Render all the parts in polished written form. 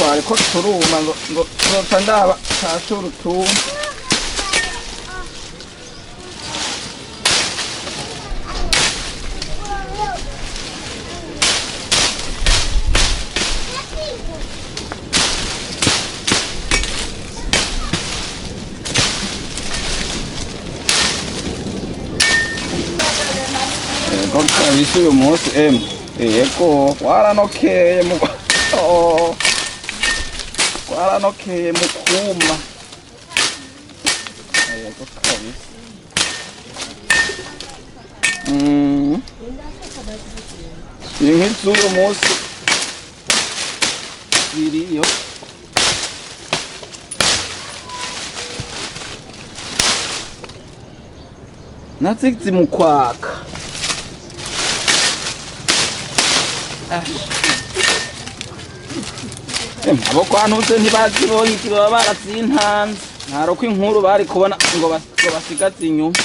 Twari ko turuma ngo tuzoca ndaba tasura utuntu. Yego kabisa uyu munsi emwe yego waranokeye mu oh waranokeye mu kuma yego kabisa inkwi z'uyu munsi ziriyo. Nazizi mu kwaka. Abo kwa ntuze ntibazibonye izi baba barazintanze. Ntaroko inkuru bari kubona ngo basigaze inyuma.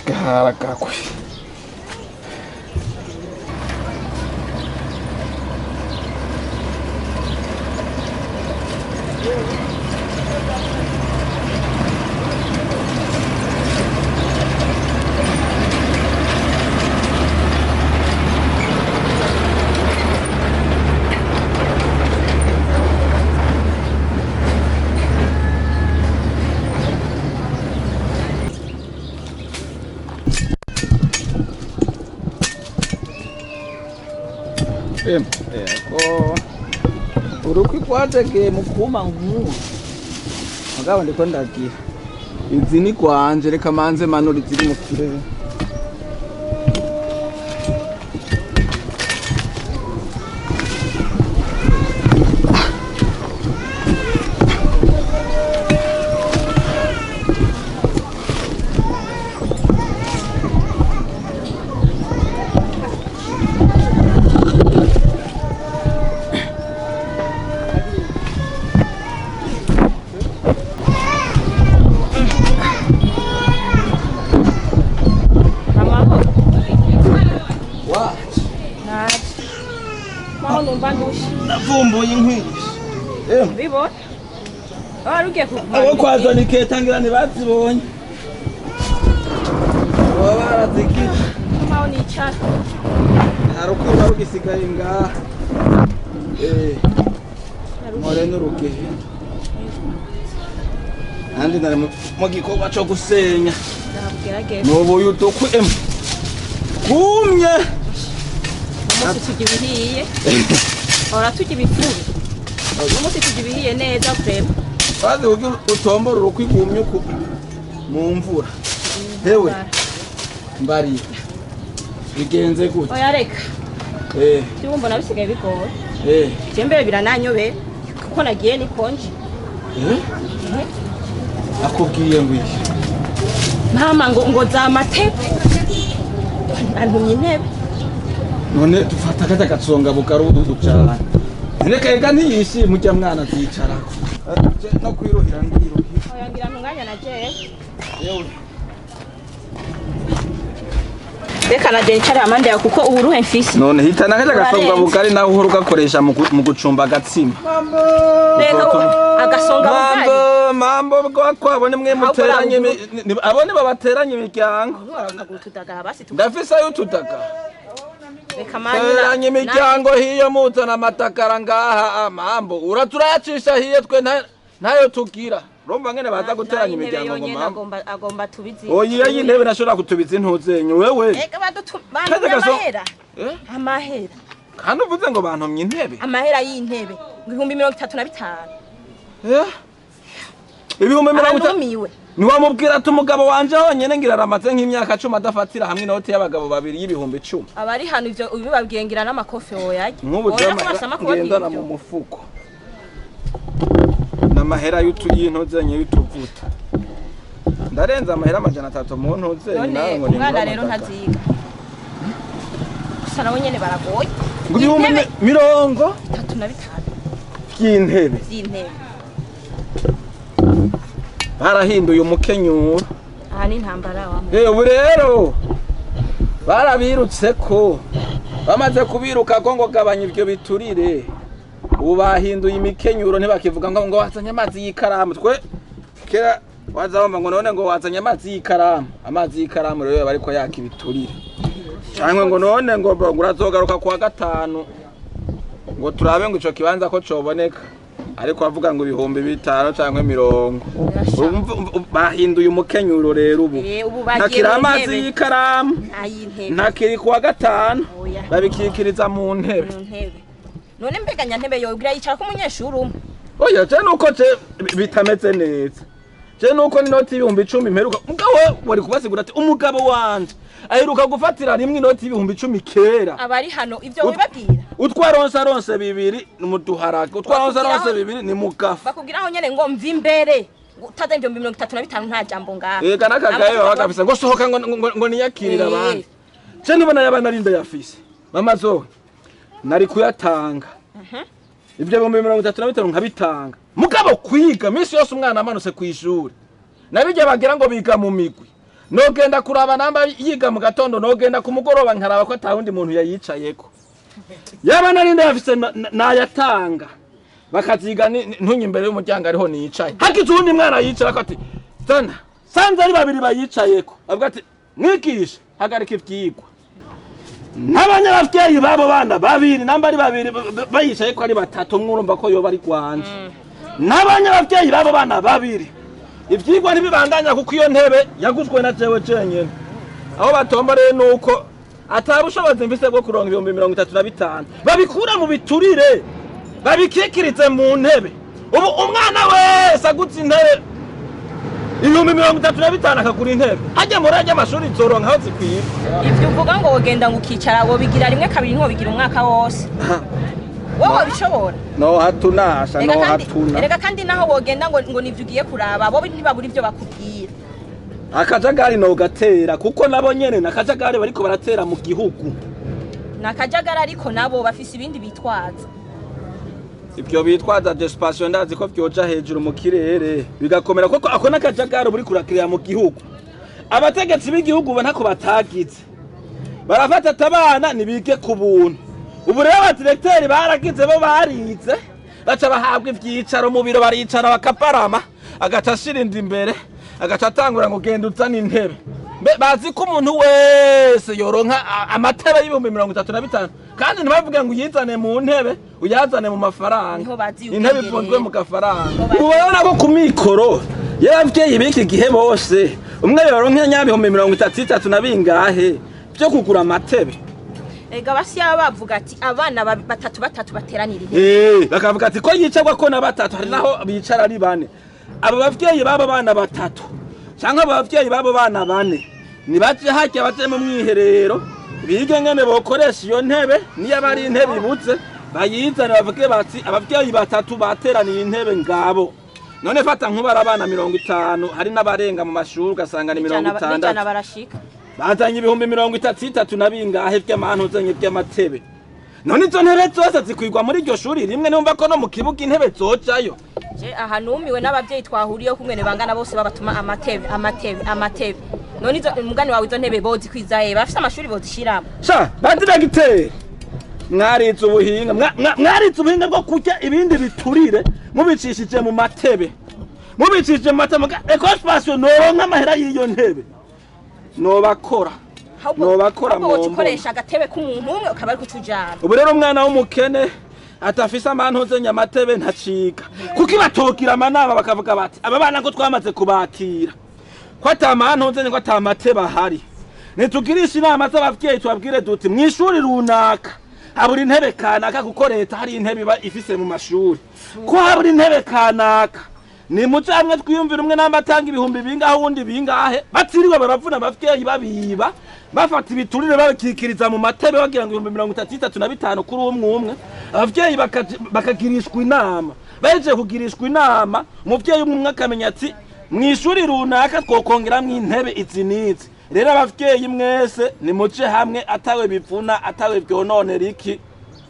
Gaharagakwe. Yego urukwi rwategeye mu kuma nkuru mugabo ndiko ndagira izi ni kwanje reka manze manura iziri mu kirere. Navumbuye inkwi. Bibona? Wari ugiye Abo kwazana iketa ngira ntibazibonye. Baba barazikije. Maho nicara. Hari uko ruba rugisigaye ngaha. Mpore n'urugehe. Nandi nari mu gikorwa co gusenya. Ndagerageza. Nubuye udukwi kumye. Umunsi turya ibihiye. Ora turya ibipfuye. Umunsi turya ibihiye neza vrema. Bazi kugira utombora urukwi rwumye uku mu mvura. Hewe mbariye. Bigenze gute? Oya reka. Byumva mbona bisigaye bigoye. Je mbere birananyobe kuko nagiye ni konje. Akubwiye ngo iki? Mama ngo za matepe. Antumye intebe. None dufata kajya gatsonga bugari uducana. Reka ega ntiyishime ujya mwana azicarako. No kwiruhira ndiruhira. Oya ngira ntunganya na jewe. Yewe. Reka na je nicare amande yawe kuko uburuhe mfise. None hitana kajya gasonga bugari nawe uhora ugakoresha mu gucumba agatsima. Reka agasonga bugari. Mambo mambo kwabo nimwe muteranye abo ni babateranye imiryango. Ndafise ayo utudagara. Reka mani Teranye imiryango hiyo muzana amatakara ngaha amambo uraturacisha hiyo twe ntayo tugira. Urumva ngene baza guteranya imiryango ngo mambo. Agomba tubizi. Oya iyi ntebe nashobora kutubiza intuzenyu wewe. Eka badutumye amahera. Amahera. Kandi uvuze ngo bantumye intebe. Amahera y'intebe 35,000. 50,000. Niwamubwira ati umugabo wanje honyene ngira aramaze nk'imyaka 10 adafatira hamwe inoti y'abagabo babiri y'ibihumbi 10. Abari hano ivyo ubibabwiye ngira n'amakofe woyarya. Nk'ubu ngendana mu mufuko. N'amahera y'intuzenye y'utuvuta. Ndarenza amahera 300 mu ntuzenye nawe ngo ni umwana rero ntaziga. Gusa nawe nyene baragoye. Ngo ibihumbi Intebe. 35 vy'intebe. Vy'intebe. Barahinduye umukenyuro. Aha ni intambara wa. Ubu rero barabirutse ko bamaze kubiruka ko ngo gabanya ibyo biturire. Ubu bahinduye imikenyuro, ntibakivuga ngo wazanye amazi y'ikaramu. Twe kera waza wumva ngo none ngo wazanye amazi y'ikaramu. Amazi y'ikaramu rero bariko yaka ibiturire. Cyangwa ngo none ngo urazogaruka kuwa gatanu ngo turabe ngo ico kibanza ko coboneka, ariko avuga ngo 5000 cyangwa 70. Bahinduye umukenyuro rero ubu. Ubu bagiye Ntakiri mu amazi ntebe. y'ikaramu, Ay'intebe. ntakiri kuwa gatanu, Oya. babikikiriza mu ntebe. Mu ntebe. None mbega nyantebe yogira yicara ko umunyeshuri umwe? Oya, je nuko je bitameze neza, je nuko n'inoti 10,000 mperuka. Mugabo wari kubasigura ati umugabo wanje aheruka gufatira rimwe inoti 10,000 kera. Abari hano ivyo wibabwira. Utwaronse aronse bibiri ni mu duharage, utwaronse aronse bibiri ni mu gafu. Bakubwira aho nyene ngo mva imbere. Utaza 35,000 nta jambo ngaha. Ega n'akagaye baba gafise ngo sohoka ngo niyakirira abandi. Je nibona yaba nari ndayafise, mama zo nari kuyatanga ibyo 35,000 nkabitanga. Mugabo kwiga minsi yose umwana amanutse kw'ishuri, nabijya bagira ngo biga mu migwi, nogenda kuraba namba yiga mu gatondo, nogenda ku mugoroba nkaraba ko atawundi muntu yayicayeko. Yaba nari ndayafise nayatanga, bakaziga ntunye imbere y'umuryango ariho nicaye, hagize uwundi mwana yicara ko ati zana, sanze ari babiri bayicayeko, avuga ati mwigisha hagarika ivyigwa. N'abanyabavyeyi babo bana babiri namba ari babiri bayicaye ko ari batatu, umwe urumva ko yoba ari gwanje. N'abanyabavyeyi babo bana babiri ivyigwa ntibibandanya kuko iyo ntebe yaguzwe na jewe jenyene. Aho batomba rero nuko ata bushobozi mfise bwo kuronka 35,000 babikura mu biturire babikikirize mu ntebe. Ubu umwana wese aguze intebe 35,000 akagura intebe, hajya muri ajya amashuri zoronka aho zikwiye. Ivyo uvuga ngo wogenda ngo ukicara wobigira rimwe kabiri ntiwobigira umwaka wose. Wowe wobishobora? No hatunasha no Erega kandi hatuna. Erega kandi naho wogenda ngo nivyo ugiye kuraba, bo ntibabura ivyo bakubwira. Akajagari no gatera kuko nabo nyene nakajagari bariko baratera mu gihugu. Nakajagari ariko nabo bafise ibindi bitwaza. Ibyo bitwaza despacio ndazi ko vyoja hejuru mu kirere bigakomera, kuko ako nakajagari buri kurakirira mu gihugu. Abategetsi b'igihugu bo ntako batagize, barafata atabana nibige ku buntu. Ubu rero abadirekiteri baragize bo barize, baca bahabwa ivyicaro mu biro, baricara bakaparama, agaca ashira inda imbere, agaca atangura ngo genda uzane intebe. Mbe bazi ko umuntu wese yoronka amatebe 35,000, kandi ntibavuge ngo uyizane mu ntebe, uyazane mu mafaranga. Niho bazi Intebe ubwenge ifunzwe rero. mu gafaranga. Niho bazi. Ubona ko ku mikoro y'abavyeyi b'iki gihe bose umwe yoronka 33,000 na bingahe byo kugura amatebe. Ega basi yaba bavuga ati abana batatu batatu bateranira intebe. Bakavuga ati ko yicarwa ko na batatu, hari naho bicara ari bane. Abo bavyeyi babo bana batatu canke abo bavyeyi babo bana bane nibaje harya baje mu mwiherero bige ngene bokoresha iyo ntebe, niyo aba ari intebe ibuze bayizane, bavuge bati abavyeyi batatu bateraniye intebe ngabo. None fata nkubara abana 50, hari n'abarenga mu mashuri ugasanga ni mirongo N'ijana itandatu. barashika. Bazanye 33,000 na bingahe vy'amantu uzanye vy'amatebe. None izo ntebe zose zikwirwa muri iryo shuri rimwe, numva ko no mu kibuga intebe zojayo. Je aha numiwe n'abavyeyi twahuriyeho kumwene bangana bose babatuma amatebe amatebe amatebe. None izo umugani wawe izo ntebe bozikwiza he? Bafise amashuri bozishiramo. Sha badiregiteri mwarize ubuhinga, mwarize ubuhinga bwo kurya ibindi biturire mubicishije mu matebe, mubicishije mu matebe. Ecospace noronka amahera y'iyo ntebe nobakora nobakora Ahubwo woca mwombo. ukoresha agatebe k'umuntu umwe ukaba ariko ucujana. Ubu rero umwana w'umukene atafise amantuze nyamatebe ntacika, kuko ibatogira amanama bakavuga bati aba bana ko twamaze kubakira ko ata mantuze ko ata matebe ahari, nitugirisha inama z'abavyeyi tubabwire duti mw'ishuri runaka habura intebe kanaka, kuko leta hari intebe iba ifise mu mashuri, ko habura intebe kanaka, nimuje hamwe twiyumvira umwe namba atanga ibihumbi bingahe uwundi bingahe, batiriwe baravuna abavyeyi babiba bafata ibiturire babikikiriza mu matebe bagira ngo 35,000 kuri umwe umwe. Abavyeyi bakagirishwa inama, bahejeje kugirishwa inama umuvyeyi umwe umwe akamenya ati mw'ishuri runaka twokongeramwo intebe izi n'izi. Rero abavyeyi mwese nimuje hamwe, atawe bivuna atawe vyononera iki,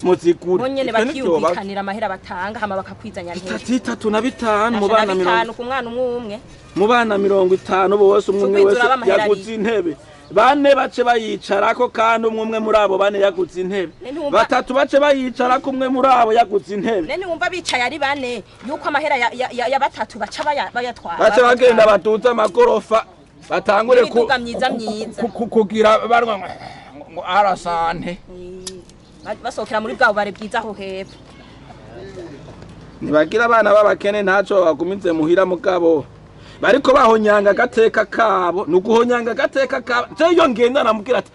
muzigure bonyene bakiyumvikanira amahera batanga hama bakakwizanya ntebe 35 mu bana 50 ku mwana umwe umwe mu bana 50 bose umwe wese yaguze intebe bane bace bayicarako kandi umwe muri abo bane yaguze intebe batatu bace bayicarako umwe muri abo yaguze intebe nene wumva bicaye ari bane yuko amahera ya batatu baca bayatwara bace bagenda batuza amagorofa batangure kugira barwa ngo arasante basokera muri bwabo bare bwiza aho hepfo nibagira abana babakene ntaco bagumize muhira mugabo bariko bahonyanga agateka kabo nuguhonyanga agateka kabo jeyo ngenda namubwira ati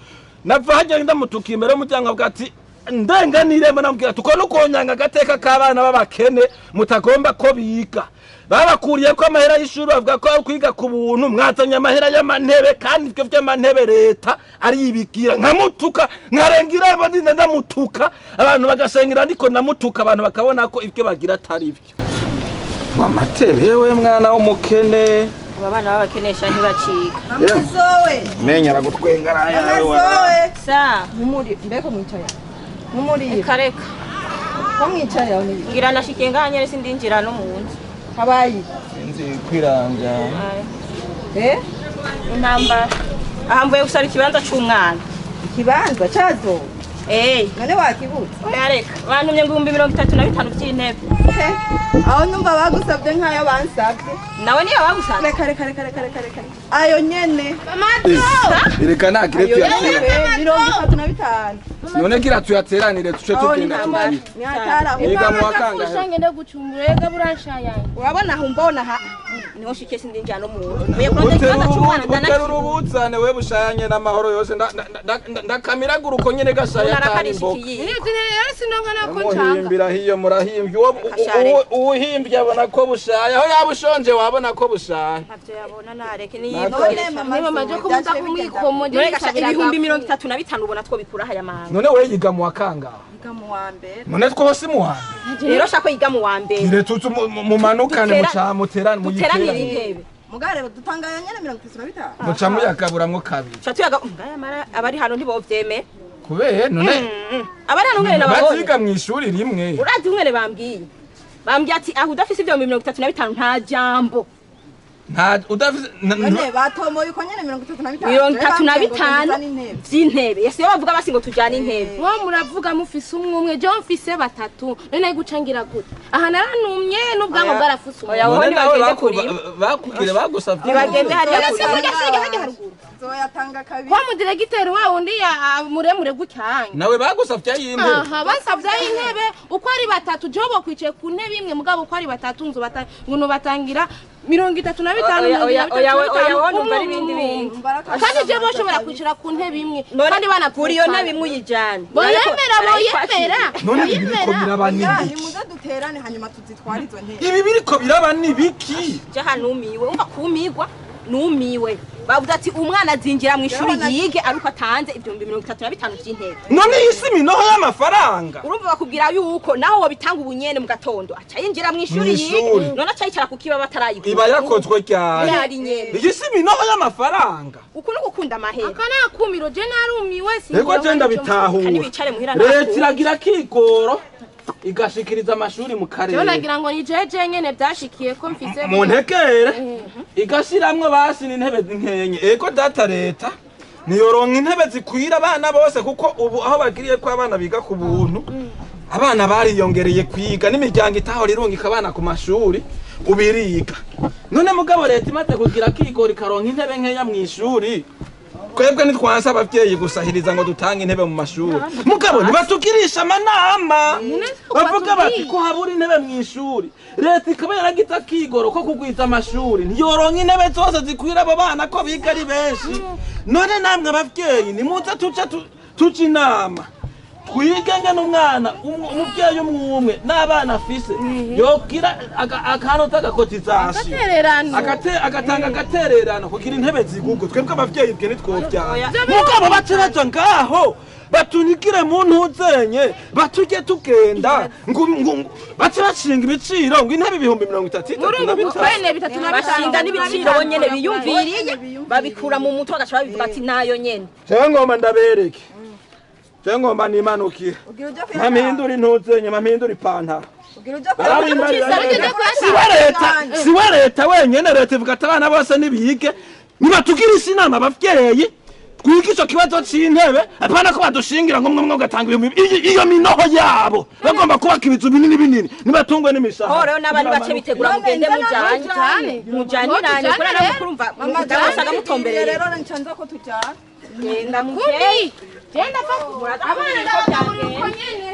nava hajya ndamutuka imbere y'umuryango avuga ati ndenganire namubwira ati uko nuguhonyanga agateka k'abana b'abakene mutagomba ko biga babakuriye ko amahera y'ishuri bavuga ko ari kwiga ku buntu mwazanye amahera y'amantebe kandi ivyo vy'amantebe leta ari ibigira nkamutuka nkarenga irembo ndinda ndamutuka abantu bagasengera ndiko ndamutuka abantu bakabona ko ivyo bagira atari vyo amatebe we mwana w'umukene aba bana babakenesha ntibacika amazowe menya aragutwengara yawe sa mumuri mbeko mwicaye mumuri kareka ko mwicaye aho ngira nashikiye ngaha nyene sindinjira no mu nzu habayi sinzi kwiranja intambara aha mvuye gusaba ikibanza c'umwana ikibanza cazo none wakibutse oya reka bantumye ngo 35,000 vy'intebe aho numva bagusabye nkayo bansabye nawe niyo bagusabye reka reka reka reka reka reka ayo nyene reka nagire tuyaterane 35 none gira tuyateranire tuce tugenda tugiye niga mu wakanga ngende gucumbura ega buranshayanye urabona aho mbona ha niho shike sindinjira no mu nzu utera urubutsane we bushayanye n'amahoro yose ndakamiragura uko nyene gashaya atari imboga muhimbira hiyo murahimbye uwuhimbye abona ko bushaya aho yaba ushonje wabona ko bushaya ntavyo yabona nareke ibihumbi 35 ubona two bikura haya manga none we yiga mu wakanga yiga mu wa mbere none twose mu wa mbere rero shako yiga mu wa mbere dire tutu mumanukane mucamuterane muyiterane intebe mugare dutanganya nyene 35 muca muyagaburamwo kabiri cha tuyaga ngaya mara abari hano ntibovyeme kubeye none abari hano ngene nababonye baziga mu ishuri rimwe urazi ngene bambwiye ati aho udafise ivyo 35 nta jambo nta udafise none batomoye uko nyene 35 35 vy'intebe yesi yo bavuga basi ngo tujane intebe wo muravuga mufise umwe umwe je mfise batatu none gucangira gute aha naranumye n'ubwango bwarafuse oya wowe nibagende kuri bakubwire bagusavye nibagende hariya haruguru zoyatanga kabiri kwa mudiregiteri wa wundi ya muremure gucyanye nawe bagusavye y'intebe aha basavye y'intebe uko ari batatu je bo kwicaye ku ntebe imwe mugabo uko ari batatu nzo ngo batangira 35 oya oya oya numva ari bindi bindi kandi je boshobora kwicara ku ntebe imwe kandi kuri iyo ntebe imwe uyijana boyemera boyemera none ibi biriko biraba ni muze duterane hanyuma tuzitwara izo ntebe ibi biriko biraba ni biki je hanumiwe umva kumigwa numiwe bavuze ati umwana azinjira mu ishuri yige aruko atanze 35,000 by'intebe none iyi minoho y'amafaranga urumva bakubwira yuko naho wobitanga ubunyene mu gatondo aca yinjira mu ishuri yige none aca yicara kukiba batarayigura iba yakozwe ryari yari nyene iyi si minoho y'amafaranga uku no gukunda amahera aka nakumiro je narumiwe si ego je ndabitahura leta iragira kigoro igashikiriza amashuri mu karere je nagira ngo ni jeje nyene byashikiye ko mfise mu ntekere igashiramwo basi n'intebe nkenye ego data leta niyoronka intebe zikwira abana bose kuko ubu aho bagiriye ko abana biga ku buntu abana bariyongereye kwiga n'imiryango itahora irungika abana ku mashuri ubiriga none mugabo leta imaze kugira kigoro ikaronka intebe nkeya mu ishuri twebwe ntitwanse abavyeyi gusahiriza ngo dutange intebe mu mashuri mugabo ntibatugirisha amanama bavuga bati ko habura intebe mu ishuri leta ikaba yaragize akigoro ko kugwiza amashuri ntiyoronka intebe zose zikwira abo bana ko biga ari benshi none namwe abavyeyi nimuze tuce inama twige ngene umwana umuvyeyi umwe n'abana afise yogira akantu k'agakotizasiyo agatanga agatererano kugira intebe zigugwe twebwe abavyeyi bwe ntitwovyanga mugabo bace baja ngaho batunigire mu ntuzenye batujye tugenda bace bashinga ibiciro ngo intebe 35,000 bashinga n'ibiciro bonyene biyumviriye babikura mu mutwe bagaca babivuga ati nayo nyene jewe ngomba ndabereke Je ngomba nimanukire. Ugira uje kuyatanga. Mpamindura intuzenye, mpamindura ipantaro. Ugira uje kuyatanga. Siwe leta, siwe leta wenyene. Leta ivuga ati abana bose nibige, nibatugirisha inama abavyeyi, twige ico kibazo c'intebe, apana ko badushingira ngo mwe ugatanga iyo minoho yabo bagomba kubaka ibizu binini binini, nibatungwe n'imishahara. Ho rero n'abandi bace bitegura, mugende mujanye, mujanirane kubera namwe kurumva ndabasanga mutombereye. Rero ncanza ko tujana. Genda Kundi muvyeyi. genda fa abana ndabagaburira uko nyene.